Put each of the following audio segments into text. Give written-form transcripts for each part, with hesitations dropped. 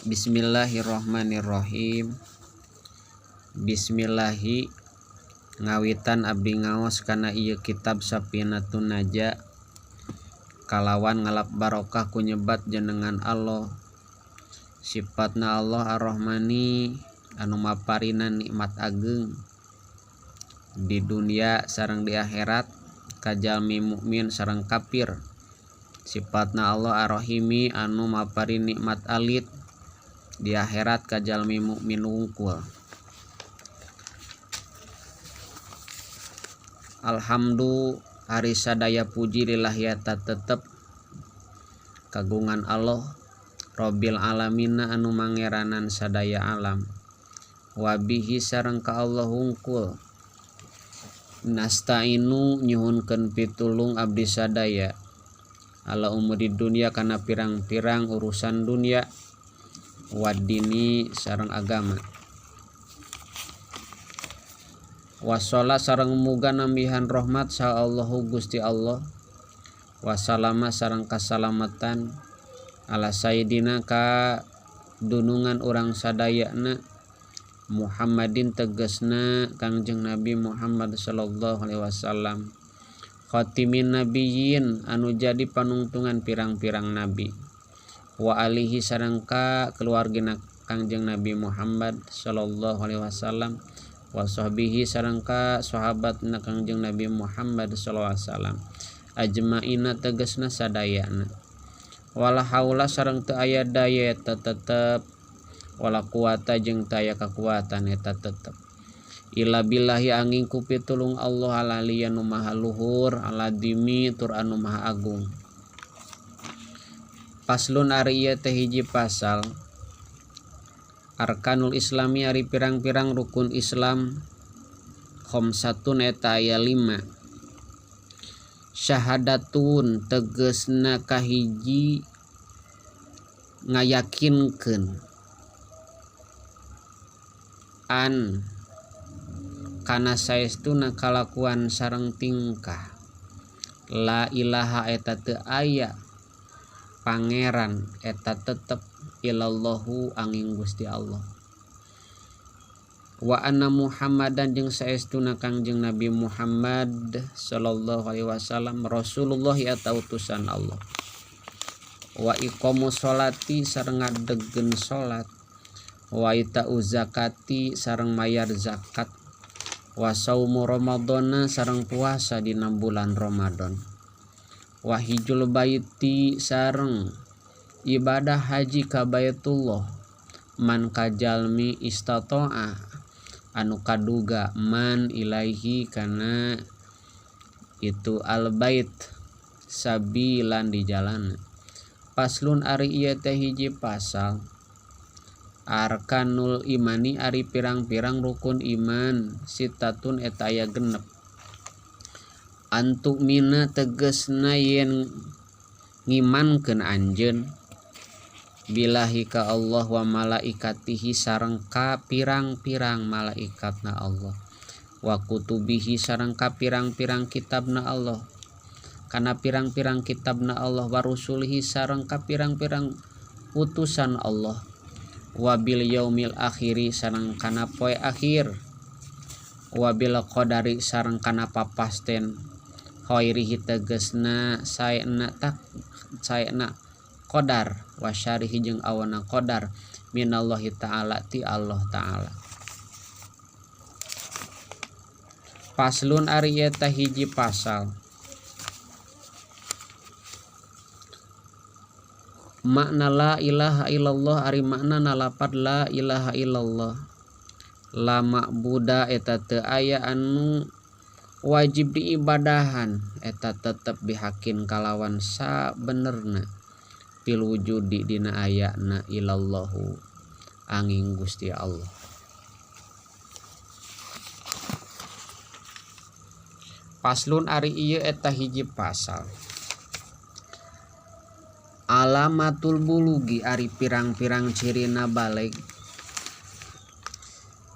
Bismillahirrahmanirrahim. Bismillahi ngawitan abdi ngaos kana ieu kitab Safinatun Naja kalawan ngalap barokah ku nyebat jenengan Allah. Sifatna Allah Ar-Rahmani anu maparina nikmat ageung di dunia sareng di akhirat ka jalmi mukmin sareng kafir. Sifatna Allah Ar-Rahimi anu mapari nikmat alit di akhirat ka jalmi mukmin wungkul. Alhamdu ari sadaya puji lillahi eta tetep kagungan Allah Rabbil alamina anu mangeranan sadaya alam. Wabihi sareng ka Allah wungkul. Nasta'inu nyuhunkeun pitulung abdi sadaya ala umuri dunya kana pirang-pirang urusan dunya wadini sareng agama. Wassola sareng muga nambihan rahmat saha Allahu Gusti Allah. Wassalama sareng kasalamatan ala sayyidina ka dunungan urang sadayana Muhammadin tegesna Kangjeng Nabi Muhammad sallallahu alaihi wasallam. Khatimin nabiyyin anu jadi panungtungan pirang-pirang nabi. Wa alihi sareng ka keluargina Kangjeng Nabi Muhammad sallallahu alaihi wasallam. Wa sahbihi sareng ka sahabatna Kangjeng Nabi Muhammad sallallahu alaihi wasallam. Ajmaina tegesna sadayana. Wala haula sareng teu aya daya eta tetep, wala quwata jeung teu aya kakuatan eta tetep. Illa billahi angin ku pitulung Allah al-aliyya nu maha luhur, al-azimi tur anu maha agung. Paslon ari ieu teh hiji pasal. Arkanul Islami ari pirang-pirang rukun Islam khamsatun eta aya 5. Syahadatun tegesna kahiji ngayakinkeun an kana saestuna kalakuan sareng tingkah. La ilaha eta teu aya pangeran eta tetep illallahu angin Gusti Allah. Wa anna Muhammadan jeung saestuna Kangjeng Nabi Muhammad sallallahu alaihi wasallam Rasulullah eta utusan Allah. Wa iqamus sholati sareng ngadegkeun salat. Wa itau zakati sareng mayar zakat. Wa saumu ramadhana sareng puasa dina bulan Ramadan. Wa hijjul baiti sareng ibadah haji ka Baitullah man kajalmi istata'a anu kaduga man ilaihi kana itu al bait sabilan di jalan. Paslon ari ieu teh hiji pasal. Arkanul imani ari pirang-pirang rukun iman sitatun eta aya 6. Antuk mina tegesna yen ngimankeun anjeun billahi ka Allah wa malaikatihi sareng ka pirang-pirang malaikatna Allah, wa kutubihi sareng ka pirang-pirang kitabna Allah, kana pirang-pirang kitabna Allah, wa rusulihi sareng ka pirang-pirang utusan Allah, wa bil yaumil akhiri sareng kana poe akhir, wa bil qadari sareng kana papasten khairihi tegesna saena tak saena qadar wa syarihi jeung awana qadar minallahi ta'ala ti Allah ta'ala. Paslon ari eta hiji pasal. Makna la ilaha illallah ari makna nalapat la ilaha illallah. La ma'buda eta teu aya anu wajib diibadahan eta tetep bihakin kalawan sabenerna fil wujudi dina ayana ilallahu angin Gusti Allah. Paslon ari ieu eta hiji pasal. Alamatul bulugi ari pirang-pirang cirina baleg.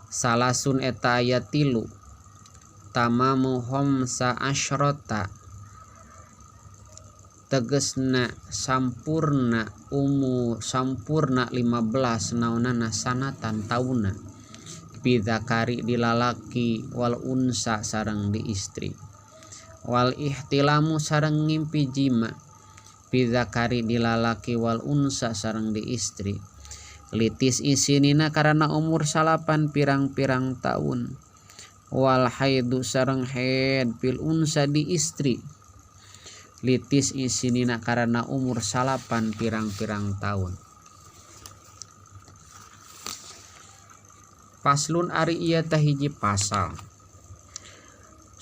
Salasun eta aya 3. Tamamu khamsa asyrata Tegesna sampurna umur sampurna 15 naonana sanatan tauna bidzakari di lalaki wal unsa sareng di istri wal ihtilamu sareng ngimpi jima bidzakari di lalaki wal unsa sareng di istri litis isinina karana umur salapan pirang-pirang taun wal haidu sareng haid fil unsa di istri litis isinina karana umur salapan pirang-pirang taun. Paslon ari ieu teh hiji pasal.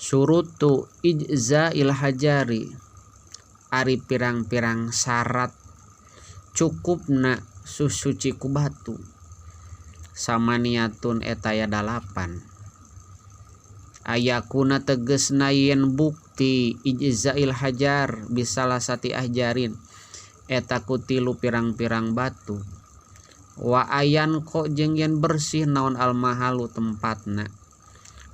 Surutu ijza'il hajari ari pirang-pirang syarat cukupna susuci ku batu samaniatun eta aya dalapan. Ayakuna tegesna yen bukti ijza'il hajar bisalasati ahjarin eta ku tilu pirang-pirang batu. Wa ayan kok jeung yen bersih naon almahalu tempatna.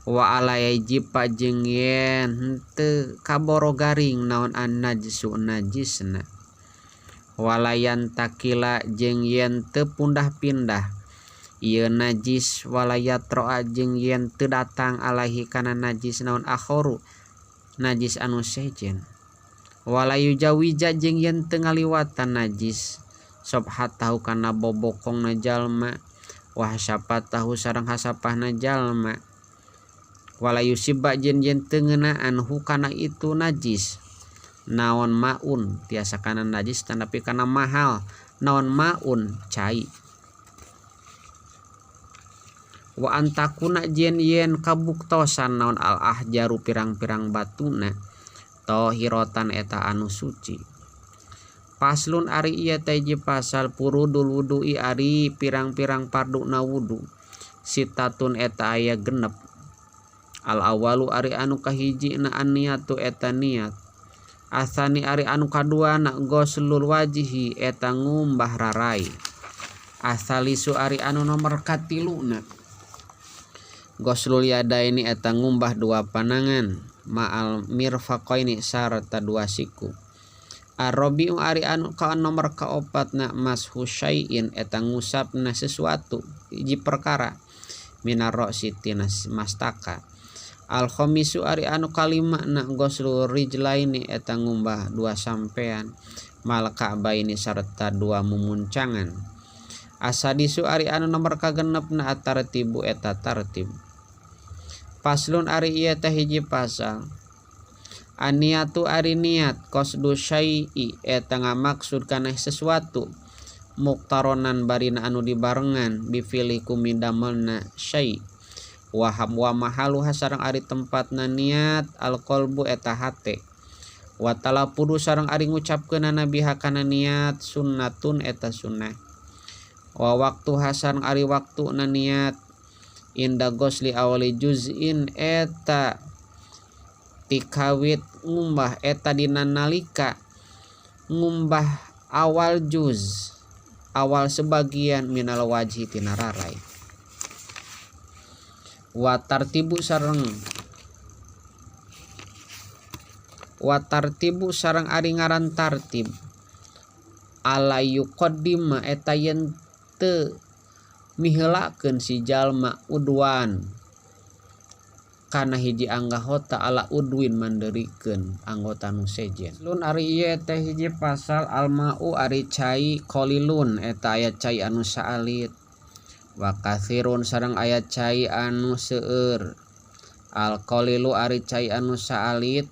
Wa ala yajiba jeung yen henteu kaboro garing naon an-najsu najisna. Walayan takila jeung yen teu pundah-pindah ieu najis walayatroa jeung yen teu datang alaihi kana najis naon akhoru najis anu sejen. Walayu jawija jeung yen teu ngaliwatan najis sobhatahu kana bobokongna jalma wa hasapatahu sareng hasapahna jalma. Walayu siba jeung yen teu ngeunaan hukana itu najis naon maun tiasa kana najis tanapi kana mahal naon maun cai. Wa antakuna jen yen kabuktosan naon al ahjaru pirang-pirang batuna tohirotan eta anu suci. Paslon ari ieu teh hiji pasal furudul wudu'i ari pirang-pirang farduna wudu sitatun eta aya genep. Al awalu ari anu kahiji na an-niyatu eta niat. Asani ari anu kaduana ghuslul wajhi eta ngumbah rarai. Asalisu ari anu nomor katiluna ghuslul yadaini eta ngumbah dua panangan ma'al mirfaqaini sarta dua siku. Arrobi'u ari anu ka nomor kaopatna mashu syai'in eta ngusapna sesuatu hiji perkara minar ra'si tina mastaka. Al khamisu ari anu kalima na ghuslul rijlaini eta ngumbah dua sampean mal ka'baini sarta dua mumuncangan. Asadisu ari anu nomor kagenepna atartibu eta tartib. Paslon ari ieu teh hiji pasal. Aniatu ari niat qasdu syai'i eta ngamaksud kana sesuatu muktaronan barina anu dibarengan bifili kumidamelna syai'. Waham wa mahalu sareng ari tempatna niat alqalbu eta hate. Wa talafudu sareng ari ngucapkeunana biha kana niat sunnatun eta sunnah. Wa waktu sareng ari waktuna niat inda ghusli awali juz'in eta tikawit ngumbah eta dina nalika ngumbah awal juz awal sebagian minal wajhi tina rarai. Wa tartibu sareng ari ngaran tartib ala yuqaddima eta yen teu miheulakeun si jalma udwan kana hiji anggota ala udwin manderikeun anggota nu sejen. Lun ari ieu teh hiji pasal almau ari cai qalilun eta aya cai anu saalit. Wa katsirun sareng aya cai anu seueur. Al qalilu ari cai anu saalit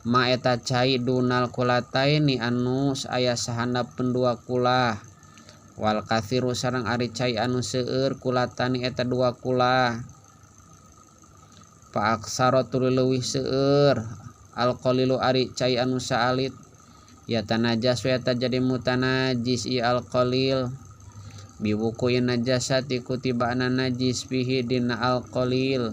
ma eta cai dunal kulataini anu aya sahandapeun dua kulah. Wal katsiru sareng ari cai anu seueur kulatani eta dua kulah. Fa aksara tuluy leuwih seueur al qalilu ari cai anu saalit ya tanajas we eta jadi mutanajis ieu al qalil biwukuin najasati kutibana najis fihi dina al qalil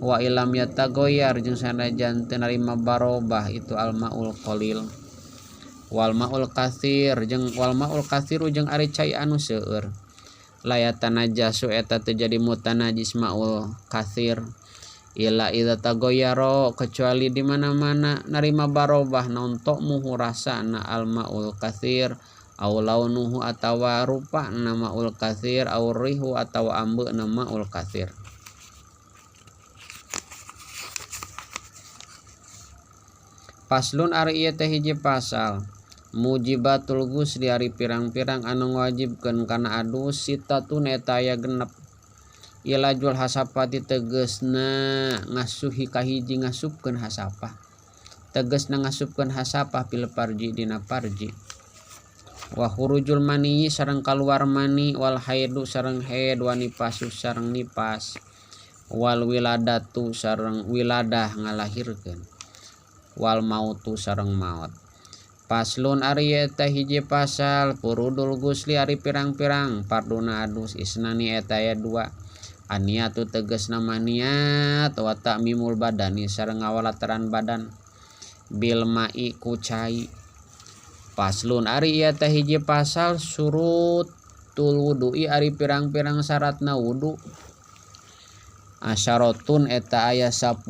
wa ilam yatagoyar jeung sanajan teu narima barobah itu al maul qalil. Wal maul katsir jeung wal maul katsiru jeung ari cai anu seueur la yatanajasu eta teu jadi mutanajis maul katsir Ila idza tagoyaro kecuali di mana-mana narima barobah naon muhu rasana almaul katsir aw launuhu atawa rupa nama ul katsir aw rihu atawa ambeuna maul katsir. Paslon ari ieu teh hiji pasal mujibatul ghusli ari pirang-pirang anu ngawajibkeun kana adus sitatun eta aya genep. Ilajul hasapati tegesna ngasuhi kahiji ngasupkeun hasapah. Tegesna ngasupkeun hasapah fil farji dina farji. Wa khurujul mani sareng kaluar mani wal haidu sareng haid wa nifasu sareng nifas wal wiladatu sareng wiladah ngalahirkeun wal mautu sareng maut. Paslon ari eta hiji pasal furudul ghusli ari pirang-pirang farduna adus isnani eta aya dua. Aniatu tegasna maniat wa ta'mimul badani sareng ngawalataran badan bil ma'i ku cai. Paslon ari ieu teh hiji pasal surutul wudu'i ari pirang-pirang syaratna wudu. Asyaratun eta aya 10.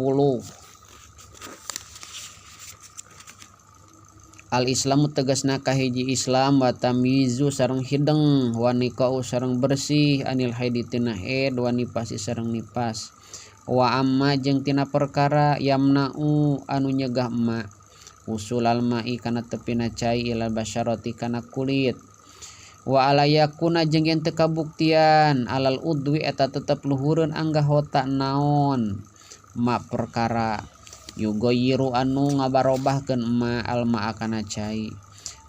Al Islamu tegasna kahiji Islam wa tamyizu sareng hideng wa niqau sareng bersih anil haidi tina haid wa nifasi sareng nifas wa amma jeung tina perkara yamna'u anu nyegah ma usulal ma'i kana tepina cai ilal basyarati kana kulit wa alayakuna jeung yen teu kabuktian alal udwi eta tetep luhureun anggahota naon ma perkara yugoyiru anu ngabarobahkeun ma alma kana cai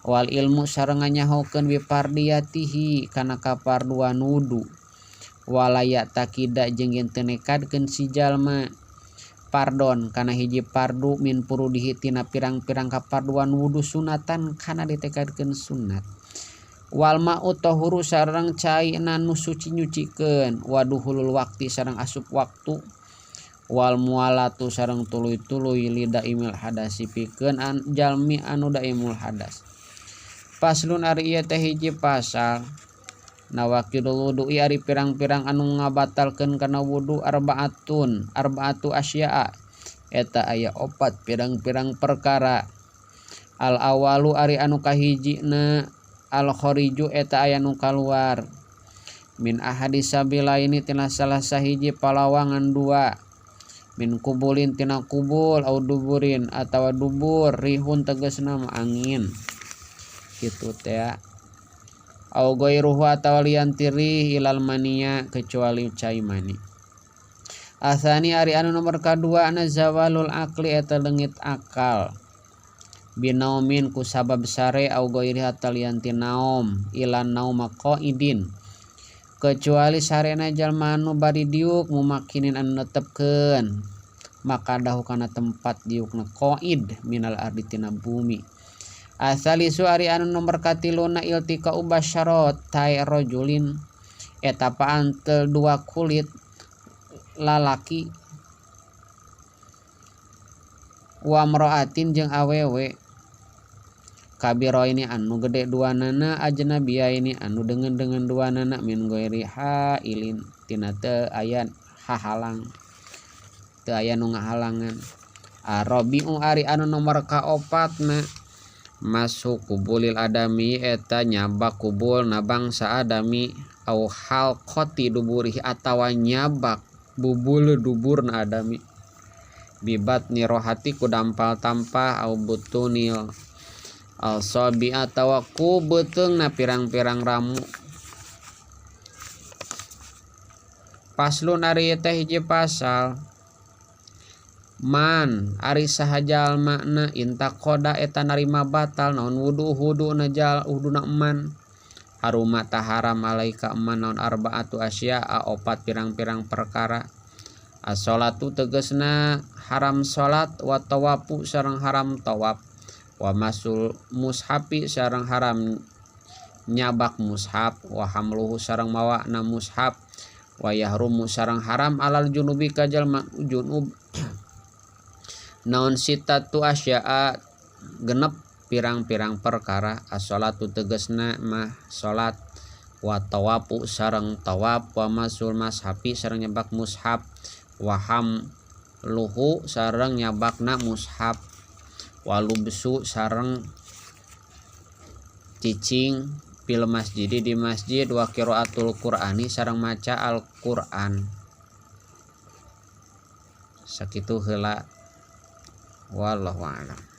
wal ilmu sareng nganyahokeun bipardiyatihi kana kaparduan wudu walaya takida jeung yen teu nekadkeun si jalma pardon kana hiji pardu min purudihi tina pirang-pirang kaparduan wudu sunatan kana ditekadkeun sunat wal ma'u tahuru sareng cai nu suci nyucikeun waduhulul waqti sareng asup waktu wal mualatu sareng tuluy-tuluy lidaimil hadasi pikeun an jalmi anu daimul hadas. Paslon ari ieu teh hiji pasal nawaqidul wudu'i ari pirang-pirang anu ngabatalkeun kana wudu arbaatun arbaatu asya'a eta aya opat pirang-pirang perkara. Al awalu ari anu kahijina al khariju eta aya nu kaluar min ahadi sabilaini tina salah sahiji palawangan dua min kubulin tina kubul au duburin atawa dubur rihun tegasna angin kitu teh au ghairuhu atawa lian tirih ilal mania kecuali cai mani. Asani ari anu nomor kadua na zawalul akli eta leungit akal binaumin ku sabab sare au ghairihi atawa lian ti naum ilan nauma qaidin kecuali sarena jalma anu bari diuk mumakinin anu netepkeun maka dahu kana tempat diukna qaid minal ardi tina bumi. Asalisu ari anu nomor katiluna iltika ubasyarat tai rajulin eta paantel dua kulit lalaki wa mra'atin jeung awewe kabiro ini anu gede dua nana ajnabiyah ini anu dengan dua nana min ghairi hailin tina teu aya hahalang teu aya nu ngahalangan. Arabiu ari anu nomor kaopatna masuk kubulil adami eta nyabak kubul na bangsa adami au halqati duburihi atawa nyabak bubul duburna adami bibat nirohati ku dampal tampah au butunil al-sabi atawa ku beuteungna pirang-pirang ramu. Paslon ari teh hiji pasal man ari saha jalma na intaqoda eta narima batal naon wudu wuduna jal wuduna eman haruma taharam alaika eman naon arbaatu asya'a opat pirang-pirang perkara. As-sholatu tegasna haram salat wa tawafu sareng haram tawaf wa masul mushafi sareng haram nyabak mushaf wa hamluhu sareng mawana mushaf wa yahrumu sareng haram alal junubi ka jalma junub naon sitatu asya'a genep pirang-pirang perkara. As-sholatu tegasna mah salat wa tawafu sareng tawaf wa masul mashafi sareng nyabak mushaf wa Luhu sareng nyabakna mushaf walubsu sareng cicing fil masjid di masjid wa qiraatul qur'ani sareng maca Al-Qur'an. Sakitu heula, wallahu a'lam.